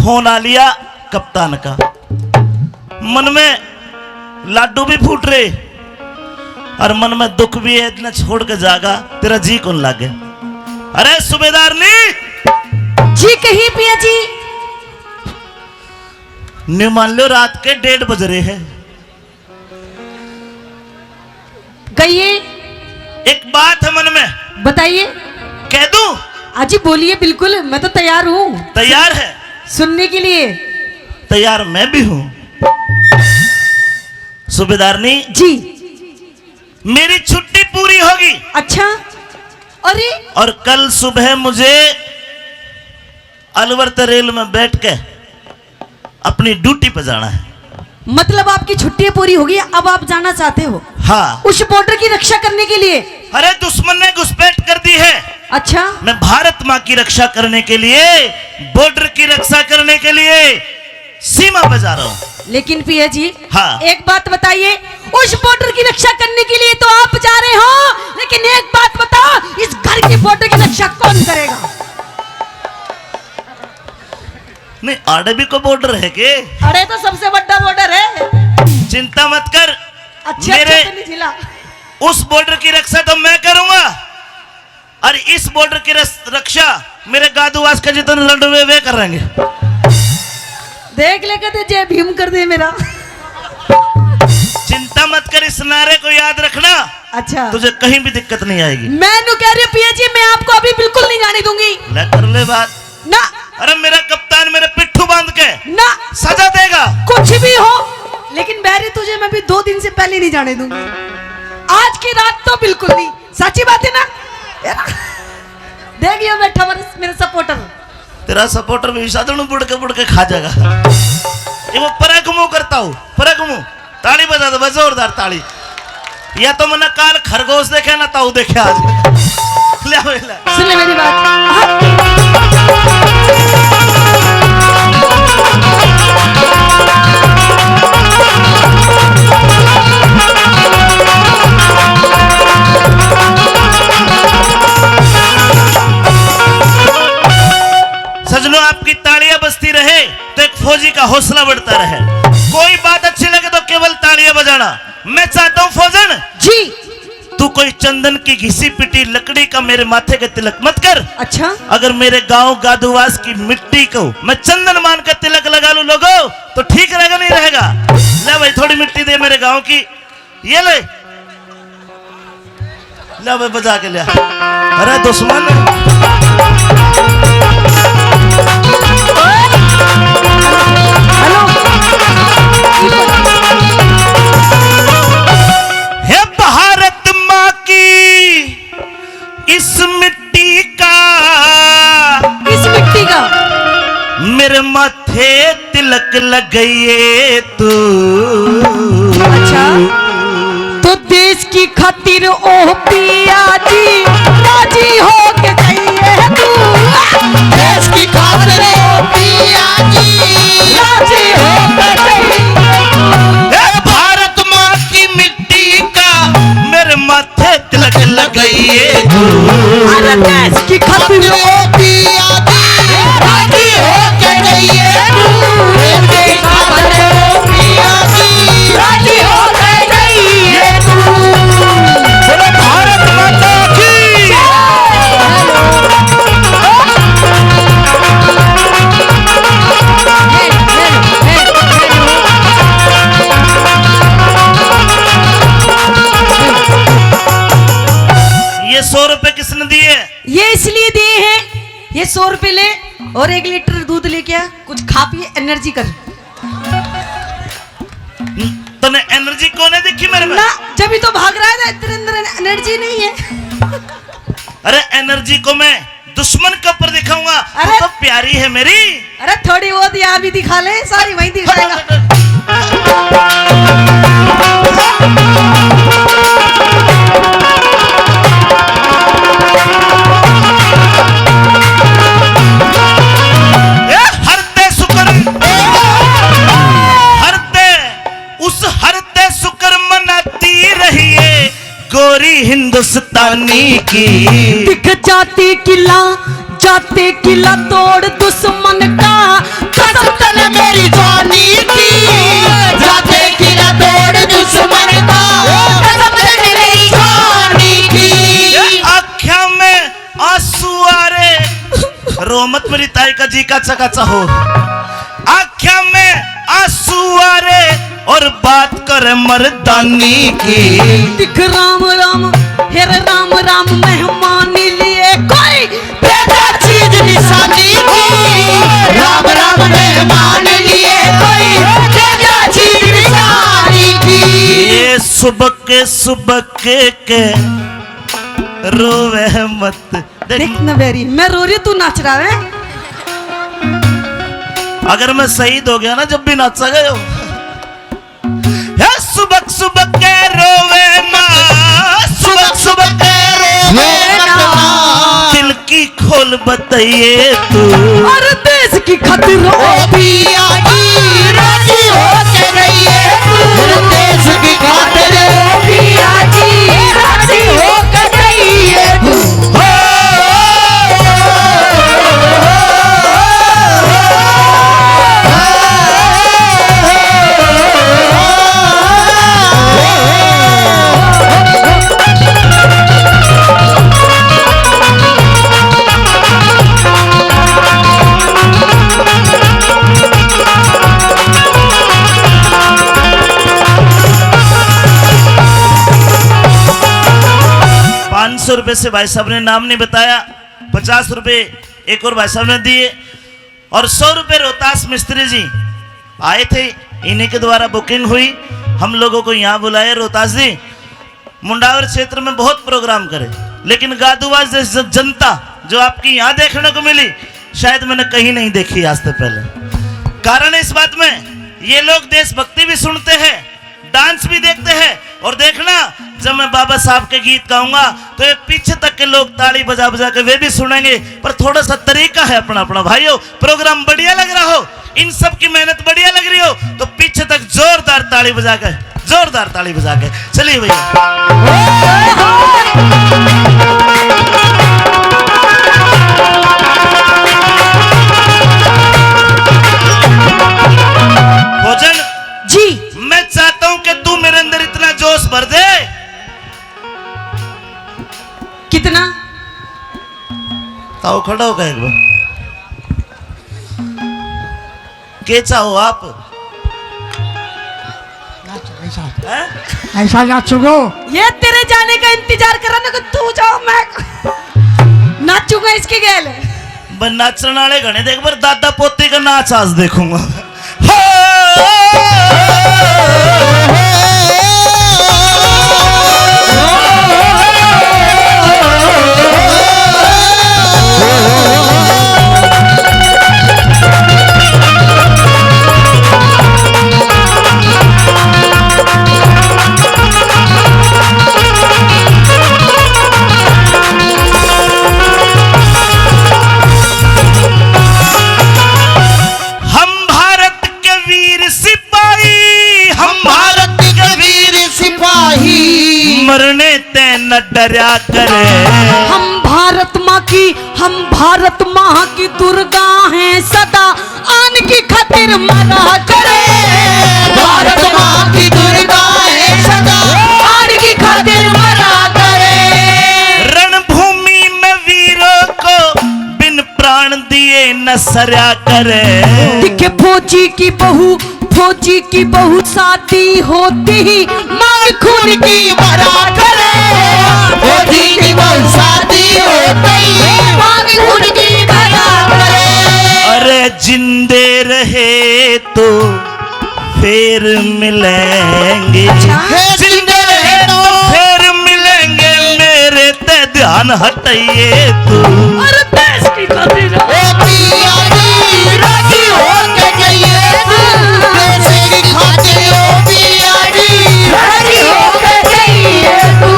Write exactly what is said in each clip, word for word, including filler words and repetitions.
फोन आ लिया कप्तान का। मन में लाडू भी फूट रहे और मन में दुख भी है, इतना छोड़ के जागा, तेरा जी कौन लागे? अरे सूबेदारनी, जी कहिए पिया जी। न्यू मान लो रात के डेढ़ बज रहे हैं। कहिए। एक बात है मन में। बताइए। कह दूं? हाँ जी बोलिए, बिल्कुल, मैं तो तैयार हूँ। तैयार है? सुनने के लिए। तैयार मैं भी हूँ। सूबेदारनी जी। मेरी छुट्टी पूरी होगी। अच्छा। अरे। और कल सुबह मुझे अलवर ते रेल में बैठ के अपनी ड्यूटी पे जाना है। मतलब आपकी छुट्टी पूरी होगी, अब आप जाना चाहते हो? हाँ। उस बॉर्डर की रक्षा करने के लिए? अरे दुश्मन ने घुसपैठ कर दी है। अच्छा। मैं भारत माँ की रक्षा करने के लिए, बॉर्डर की रक्षा करने के लिए सीमा पे जा रहा हूँ। लेकिन पिया जी, हाँ। एक बात बताइए, उस बॉर्डर की रक्षा करने के लिए तो आप जा रहे हो, लेकिन एक बात बताओ, इस घर की बॉर्डर की रक्षा कौन करेगा? नहीं, आड़े भी कोई बॉर्डर है के? अरे तो सबसे बड़ा बॉर्डर है। चिंता मत कर। अच्छा, मेरे अच्छा, तो नहीं झिला। उस बॉर्डर की रक्षा तो मैं करूंगा और इस बॉर्डर की रस-, रक्षा मेरे गादूवास के जितने लंडू वे, वे करेंगे। देख ले, कहते जय भीम कर दे मेरा। चिंता मत कर, इस नारे को याद रखना। अच्छा। तुझे कहीं भी दिक्कत नहीं आएगी। मैं नु कह रही हूँ पिया जी, मैं आपको अभी बिल्कुल नहीं जाने दूंगी। ले कर ले बात। ना। अरे मेरा कप्तान मेरे पिट्ठू बांध के ना। सजा देगा। कुछ भी हो, लेकिन बैरी तुझे मैं भी दो दिन से पहले नहीं जाने दूंगी। आज की रात तो बिल्कुल नहीं। सच्ची बात है ना? देख, ये बैठा मेरे, मेरे सपोर्टर। तेरा सपोर्टर भी साधन बुड़ के बुड़ के खा जाएगा। ये वो परक मुंह करता हूँ, परक मुंह। ताली बजा दो, बस जोरदार ताली। या तो मैंने काल खरगोश देखे ना ताऊ देखे आज। ले, ले। सुन ले मेरी बात। सजनों, आपकी तालियां बजती रहे तो एक फौजी का हौसला बढ़ता रहे। कोई बात अच्छी लगे तो केवल तालियां बजाना। मैं चाहता हूं फौजन जी, तू कोई चंदन की घिसी पिटी लकड़ी का मेरे माथे के तिलक मत कर। अच्छा। अगर मेरे गांव गादूवास की मिट्टी को मैं चंदन मान कर तिलक लगा लूं लोगो, तो ठीक रहेगा नहीं रहेगा? ले भाई, थोड़ी मिट्टी दे मेरे गांव की, ये ले। ले भाई, बजा के ले। अरे दुश्मन। हेलो। हे भारत माँ की इस मिट्टी का, इस मिट्टी का मेरे माथे तिलक लगाइए तू। अच्छा। तो देश की खातिर ओ पिया जी राजी हो के जाइए तू। देश की खातिर ओ पिया जी राजी हो के जाइए। हे भारत माँ की मिट्टी का मेरे माथे तिलक लगाइए तू। अरे देश की खातिर ओ पिया जी राजी हो के जाइए तू। देश की खातिर ओ पिया जी राजी हो के जाइए तू। बोलो भारत माता की। ये सौ रुपए किसने दिए? ये इसलिए दिए हैं, ये सौ रुपए ले और एक लीटर दूध लेके आ, कुछ खा पिए, एनर्जी कर। तने एनर्जी कौन है देखी मेरे में? ना, जब ही तो भाग रहा है ना, तेरे अंदर एनर्जी नहीं है। अरे एनर्जी को मैं दुश्मन के ऊपर दिखाऊंगा। अरे तू तो प्यारी है मेरी। अरे थोड़ी बहुत यहाँ भी दिखा ले, सारी वहीं दिखाएगा। ए, हरते शुक्र, हरते, उस हरते शुक्र मनाती रहिए। गोरी हिंदुस्तानी की। दिख जाती किला, जाते किला तोड़ दुश्मन का, कसम मेरी ताई का जी काचा काचा हो। आँख्या में आंसू आ रे और बात कर मर्दानी की। दिख राम राम, हेर राम राम मेहमान लिए कोई तेजा चीज निशानी की। राम राम मेहमान लिए कोई तेजा चीज निशानी की। ये सुबह के, सुबह के, के रोवे मत। देख। देख ना बैरी, मैं रो रही, तू नाच रहा है। अगर मैं शहीद हो गया ना, जब भी नाचा गयो। हे सुबक सुबक के रोवे माँ, सुबक सुबक के रोवे माँ। दिल की खोल बताइए तू। और देश की खातिर रो। ओ पिया जी, राजी हो के रहिए तू। देश की खातिर। ओ पिया जी, राजी हो के रहिए तू। पाँच सौ रुपए से भाई साहब ने नाम नहीं बताया, पचास रुपए एक और भाई साहब ने दिए और सौ रुपए रोहतास मिस्त्री जी आए थे, इन्हीं के द्वारा बुकिंग हुई, हम लोगों को यहाँ बुलाए। रोहतास जी, मुंडावर क्षेत्र में बहुत प्रोग्राम करे, लेकिन गादूवाज जैसी ज-, जनता जो आपकी यहाँ देखने को मिली, शायद मैंने कहीं नहीं देखी आज से पहले। कारण इस बात में, ये लोग देशभक्ति भी सुनते हैं, डांस भी देखते हैं। और देखना, जब मैं बाबा साहब के गीत गाऊंगा तो ये पीछे तक के लोग ताली बजा बजा के वे भी सुनेंगे, पर थोड़ा सा तरीका है अपना अपना। भाइयों, प्रोग्राम बढ़िया लग रहा हो, इन सब की मेहनत बढ़िया लग रही हो तो पीछे तक जोरदार ताली बजा के, जोरदार ताली बजा के चलिए भैया। भोजन जी। मैं चाहता हूं कि तू मेरे अंदर इतना जोश भर दे। कितना? ताऊ खड़ा होगा एक बार। के चाहो आप? नाचो, ऐसा। हैं? ऐसा नाचोगो। ये तेरे जाने का इंतजार कर रहा ना कि तू जाओ, मैं नाचूंगा इसके गेल। बस नाचण वाले घणे देख, पर दादा पोती का नाच आज देखूंगा। हम भारत के वीर सिपाही, हम भारत के वीर सिपाही, मरने ते न डरया करे। हम भारत माँ की, हम भारत माँ की दुर्गा हैं सदा, आन की खातिर मरा करे। भारत माँ की दुर्गा है सदा, आन की खातिर मरा करे। रणभूमि में वीरों को बिन प्राण दिए न सरया करे। दिखे फौजी की बहू, फौजी की बहू शादी होती ही मांग खून की भरा करे। फौजी की बहू शादी होती ही मांग खून की भरा करे। अरे जिंदे रहे तो फिर मिलेंगे। अच्छा। जिंदे रहे तो फिर मिलेंगे, मेरे ते ध्यान हटाइए तू। अरे देश की खातिर। ओ पिया जी, राजी होके जाइए तू। देश की खातिर, ओ पिया जी, राजी होके जाइए तू।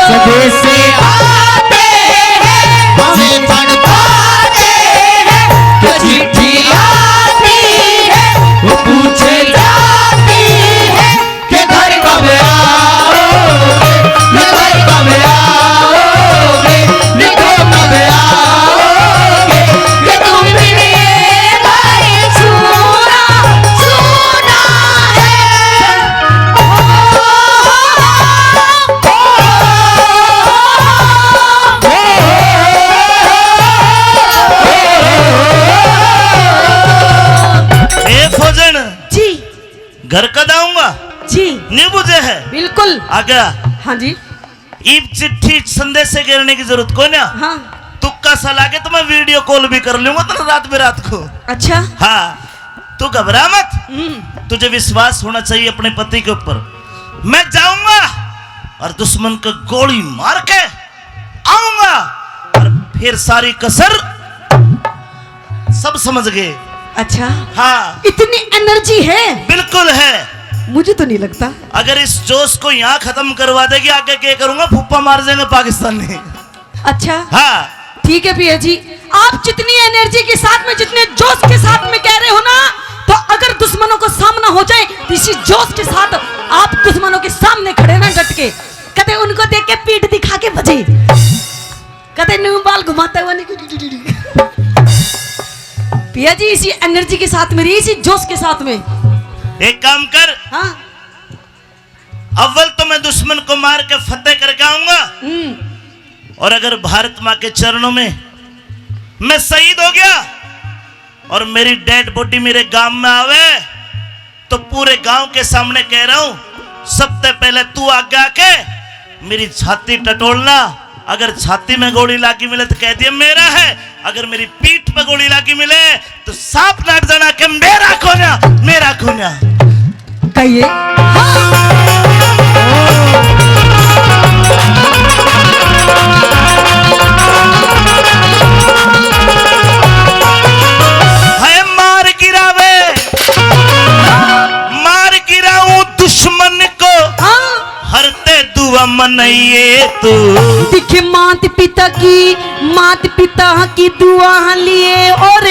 स्वदेश से आते हैं, हमें तड़पाते हैं, जो चिट्ठी आती है, वो पूछे जाती है कि घर कब आओगे। नहीं बुझे है? बिल्कुल। आगे। हाँ जी। इब चिट्ठी संदेशे गिरने की जरूरत कोन्या। हाँ। तुक्का सा लागे तो मैं वीडियो कॉल भी कर लूंगा तने रात बेरात को। अच्छा। हाँ, तू घबरा मत। हम्म। तुझे विश्वास होना चाहिए अपने पति के ऊपर। मैं जाऊंगा और दुश्मन को गोली मार के आऊंगा और फिर सारी कसर सब समझ गए। अच्छा। हाँ। इतनी एनर्जी है? बिल्कुल है। मुझे तो नहीं लगता। अगर इस जोश को यहाँ खत्म करवा देगी, आगे क्या करूंगा, फूफा मार जाएंगे पाकिस्तानी। अच्छा। हाँ। ठीक है पिया जी, आप जितनी एनर्जी के साथ में, जितने जोश के साथ में कह रहे हो ना, तो अगर दुश्मनों को सामना हो जाए, तो इसी जोश के साथ आप दुश्मनों के सामने खड़े ना डट के, कदे उनको देख के पीठ दिखा के बजे, कदे नू बाल घुमाता हुआ नहीं। पिया जी, इसी एनर्जी के साथ में रहिए, इसी जोश के साथ में। एक काम कर। हाँ। अव्वल तो मैं दुश्मन को मार के फतेह करके आऊंगा। हम्म। और अगर भारत माँ के चरणों में मैं शहीद हो गया और मेरी डेड बॉडी मेरे गांव में आवे, तो पूरे गांव के सामने कह रहा हूं, सबसे पहले तू आगे आके मेरी छाती टटोलना। अगर छाती में गोली लागी मिले तो कह दिए मेरा है, अगर मेरी पीठ पे गोली लागी मिले तो साफ नाट जाना कि मेरा कोन्या, मेरा कोन्या। कहिए। है मार गिरावे, मार गिराऊं दुश्मन को, हाँ। हरते दुआ मनइए तू। दिखे मात पिता की, मात पिता की दुआ लिए और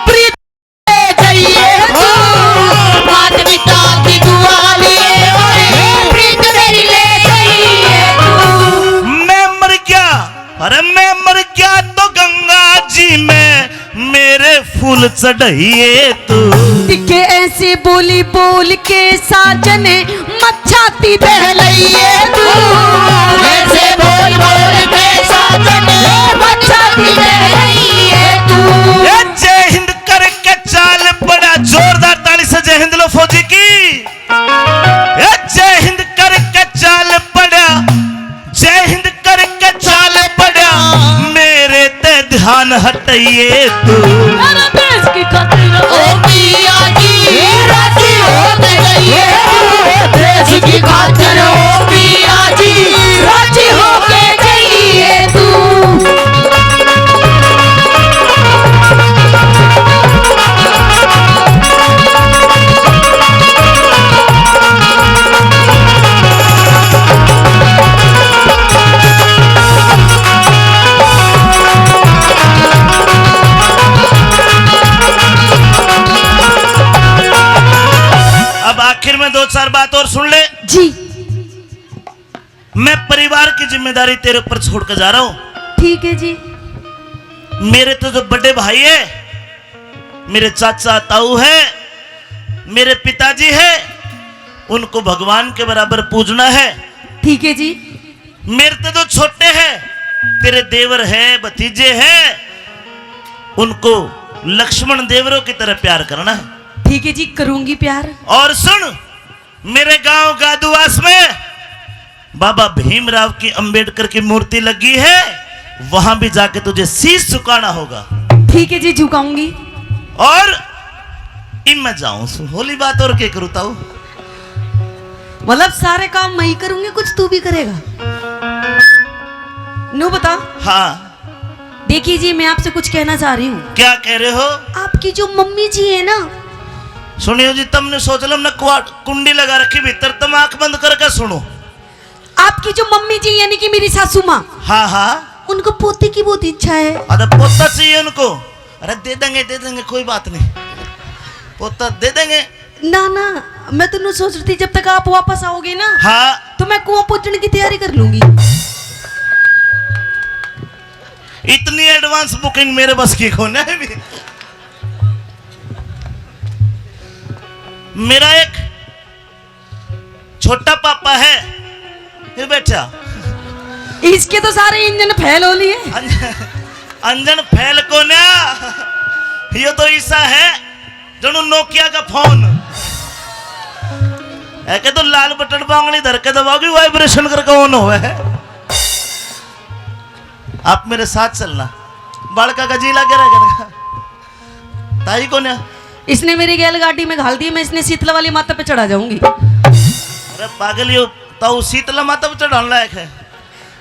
प्रीत ले जाइए तू। मात पिता की दुआ लिए और प्रीत मेरी ले जाइए तू। मैं मर गया, अरे मैं मर गया तो गंगा जी में मेरे फूल चढ़ाइए तू। दिखे ऐसे बोली बोल के साजन, मच्छाती बहलाइए तू। ऐसे बोल बोल के साजन, मच्छाती बहलाइए तू। ए, जय हिंद करके चाल पड़ा, जोरदार ताली से जय हिंद लो फौजी की। ए, जय हिंद करके चाल पड़ा, जय हिंद करके चाल पड़ा, मेरे ते ध्यान हटाइए तू। मेरे देश की खातिर ओ पिया जी, राजी होके जाइए तू। देश की खातिर ओ पिया जी, राजी होके जाइए तू। अब आखिर में दो चार बात और सुन ले जी। मैं परिवार की जिम्मेदारी तेरे ऊपर छोड़ के जा रहा हूँ। ठीक है जी। मेरे तो जो बड़े भाई है, मेरे चाचा ताऊ है, मेरे पिताजी है, उनको भगवान के बराबर पूजना है। ठीक है जी। मेरे ते तो छोटे हैं, तेरे देवर है, भतीजे हैं, उनको लक्ष्मण देवरों की तरह प्यार करना है। ठीक है जी, करूंगी प्यार। और सुन, मेरे गांव गादुवास में बाबा भीमराव की, अंबेडकर की मूर्ति लगी है, वहां भी जाके तुझे शीश झुकाना होगा। ठीक है जी, झुकाऊंगी। और इब मैं जाऊं सु, होली बात और के करूँ ताऊ? मतलब सारे काम मैं ही करूंगी, कुछ तू भी करेगा? नू बता। हाँ। देखिए जी, मैं आपसे कुछ कहना चाह रही हूँ। क्या कह रहे हो? आपकी जो मम्मी जी है ना। सुनियो जी, तुमने सोच लो, हमने कुआ-, कुंडी लगा रखी भीतर, तुम आंख बंद करके सुनो। आपकी जो मम्मी जी यानी कि मेरी सासू माँ, हाँ, हाँ। उनको पोते की बहुत इच्छा है। अरे पोता चाहिए उनको? अरे दे देंगे, दे देंगे, कोई बात नहीं, पोता दे देंगे। ना, ना, मैं तो न्यू सोच रही थी, जब तक आप वापस आओगे ना, हाँ। तो मैं कुआं पूजने की तैयारी कर लूंगी। इतनी एडवांस बुकिंग मेरे बस की कोन्या भी। मेरा एक छोटा पापा है, ये बैठा। इसके तो सारे इंजन फेल हो लिए। अंज-, अंजन फेल कोन्या, ये तो ऐसा है जणु नोकिया का फोन। है के तो लाल बटन बांगड़ी धर के दबाओगी, वाइब्रेशन करके ऑन होवे है। आप मेरे साथ चलना, बालका का जी लागे रह गया। ताई को ना, इसने मेरी गैल गाड़ी में घाल दी, मैं इसने शीतला वाली माता पे चढ़ा जाऊंगी। अरे पागल, यो ताऊ शीतला माता पे चढ़ाने लायक है।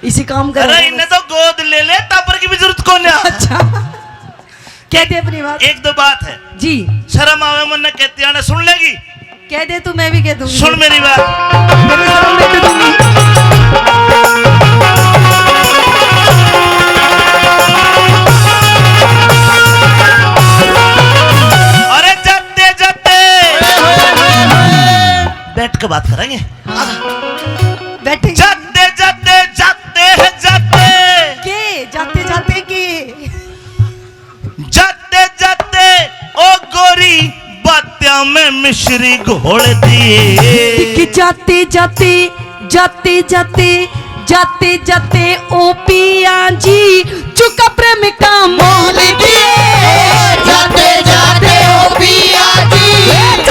इसी काम कर अरे इन्हें तो गोद ले ले, टापर की भी जरूरत को ना। अच्छा, कह दे अपनी बात। एक दो बात है जी। शर्म आवे मन कहती आने सुन लेगी। कह दे तू, मैं भी कह दूंगी। सुन मेरी बात। तेरे शर्म में तो दूंगी। अरे जाते जाते बैठ के बात करेंगे। बैठे। जाते जाते जाते हैं जाते। के जाते जाते के? जाते जाते ओ गोरी, बात्या में मिश्री घोल दिए। कि जाते जाते, जाते जाते, जाते जाते ओ पिया जी, चुका प्रेम का मोल दिए। जाते जाते ओ पिया जी,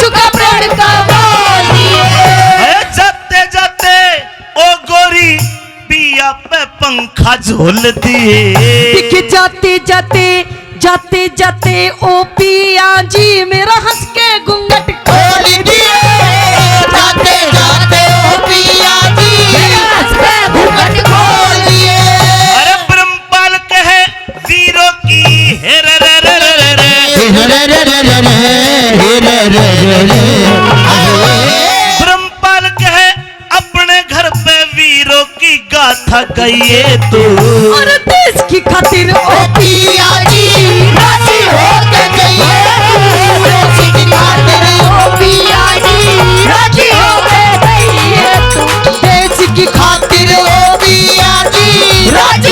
चुका प्रेम का मोल दिए। अरे जाते जाते ओ गोरी, पिया पे पंखा झोल दिए। दिख जाते जाते, जाते जाते ओ पिया जी, मेरा हंस के घूंघट खोल दिए। जाते जाते ओ पिया जी, मेरा हंस के घूंघट खोल दिए। अरे ब्रह्मपाल कहे वीरों की, हे रे रे रे रे रे रे। हे रे रे रे रे रे, हे रे रे रे रे। ब्रह्मपाल कहे अपने घर पे वीरों की गाथा गइए तू। और देश की खातिर ओ पिया जी, राजी हो के गइए तू। देश की खातिर ओ पिया जी, राजी हो के गइए तू। देश की खातिर ओ पिया जी, राजी